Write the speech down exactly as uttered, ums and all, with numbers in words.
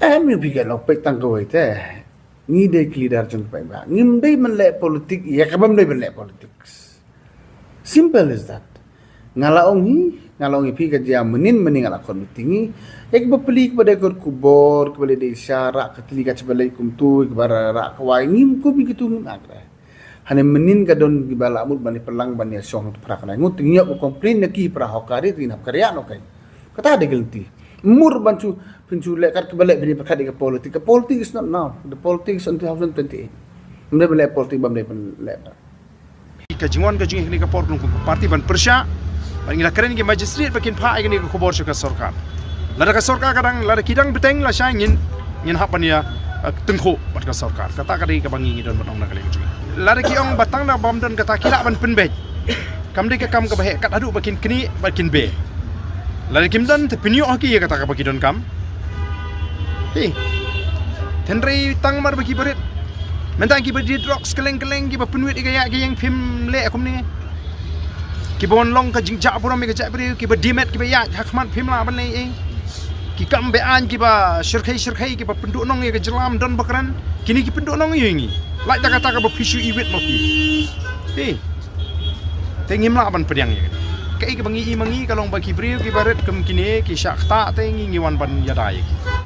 Em, ïa phi ka long peit tang kawei te. Ngi dei ki leader jong ka paidbah. Ngim dei ban leh politik ïa kaba ym dei ban leh politics. Simple as that. Nga la ong hi, nga la ong hi phi ka jia mynnin mynnin nga la khot meeting hi. Ïa kaba pli kaba dei ka khubor, kaba leh dei sha rah ka tli ka chaba leh kumtu, kaba rah rah kawei ngim kum hi kitu ngim ak re. Hane mynnin ka don kiba la mut ban ïa pynlang ban ïa shong tu pra ka nai. Ngut ngi ïa complain na ki pra hokari tu nap karya no kai. Kata dei ka lynti. Mur ban chu pynchu leh kat kaba leh bini pakat ka politik. Ka politik is not now. The politics on two thousand twenty-eight. Ym dei ban leh politik bam dei ban leh. Ka jingwan ka jingih kane ka por ka party ban pyrshah. Ban ngi la kren ki magistrate ba kin phah ïa kane ka khubor sha ka sorkar. Lada ka sorkar ka dang, lada ki dang bteng lashai ngin, ngin hap ban ïa, eh, tyngkhuh bad ka sorkar. Kata ka dei kaba ngi ngi don ban ong na ka liang jong. Lada ki ong ba tang da bam don kata ki lah ban pynbeit. Kam dei ka kam kaba heh kat haduh ba kin knieh ba kin beh. Lada kim don te pynïoh ha ki ïa kata kaba ki don kam. Hi. Hynrei tang mar ba ki barit. Mynta ki ba die drugs kylleng kylleng ki ba pynwit ïa ka ïa ka ïeng phim leh kumne. Ki ba wan long ka jingjah burom ïa ka jaitbynriew ki ba die met ki ba ïa ha khmat phim lah ban leh ei. Ki kam be-aiñ ki ba shyrkhei shyrkhei ki ba pynduh nong ïa ka jylla ym don ba kren. Kine ki pynduh nong ïa ngi. Lait da kata kaba phi shu iwit ma phi. Hi. Te ngim lah ban pdiang ïa kane. Kaei kaba ngi i ma ngi ka long ba ki briew ki barit kum kine ki shah ktah te ngi ngi wan ban ïada ïa ki.